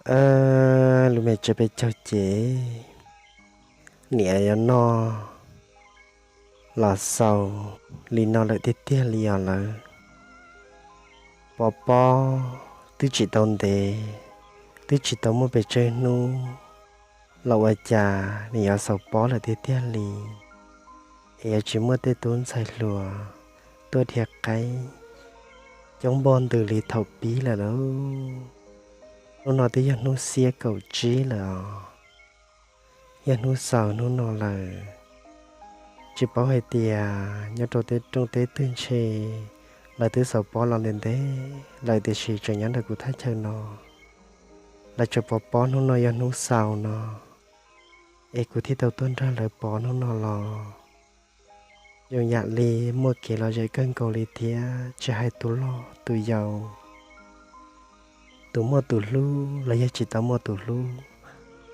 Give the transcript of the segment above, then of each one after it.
Lub me tsev peb caug ces niam yuav noj los xaus li no lawm tiag tiag li os lawm. Pov pob twb tsis tau ntev, twb tsis tau muaj pes tsawg hnub los ua cas nws yuav xaus pob lawm tiag tiag li, es yuav tsis muaj tej tub ntxhais hluas tuaj dhia qaib coob npaug ntws li thaum pib lawm lauj. Hnub no twb yog hnub xiab kaum tsib lawm os, yog hnub xaus hnub no lawm. Tsis paub hais tias nyob rau tej rooj teb twg ntshe lawv twb xaus pob los ntev ntev lawm, tiam sis tseem nyob ntawm kuv thaj chaw no, lawv tseem pov pob hnub no yog hnub xaus no, es kuv thiaj tau tuaj nrog lawv pov hnub no los. Zoo yam li muaj kev lom zem kawg nkaus li thiab, tsis hais tus loj tus yau, tus muaj tus hlub los yog tsis tau muaj tus hlub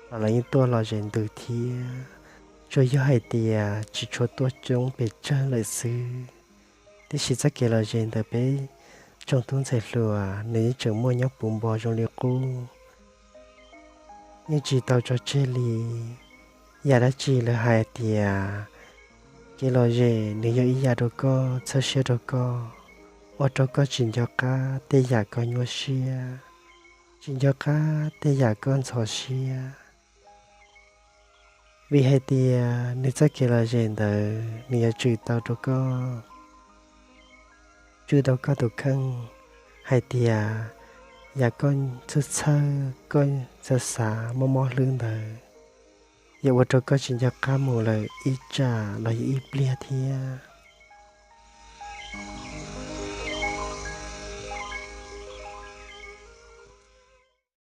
los lawv yeej tuaj lom zem ntws thiab. Tsuas yog hais tias tsis tshua tuaj coob pes tsawg lawm xwb, tiam sis txoj kev lom zem ntawm peb tsoom tub ntxhais hluas nws yeej tseem muaj nyob puv npo zoo li qub, yeej tsis tau tso tseg li. Yam dab tsi lawv hais tias kev lom zem nws yog ib yam rau koj txhawb siab rau koj, ua rau koj tsis nco qab tej yam koj nyuaj siab, tsis nco qab tej yam koj ntxhov siab. Vim hais tias nws txoj kev lom zem ntawd nws yuav tswj tau rau koj, tswj tau koj tus kheej hais tias yam koj txhawj txhawj, koj xav xav mob mob hlwb ntawd yuav ua rau koj tsis nco qab mus lawm ib tsam los yog ib pliag thiab.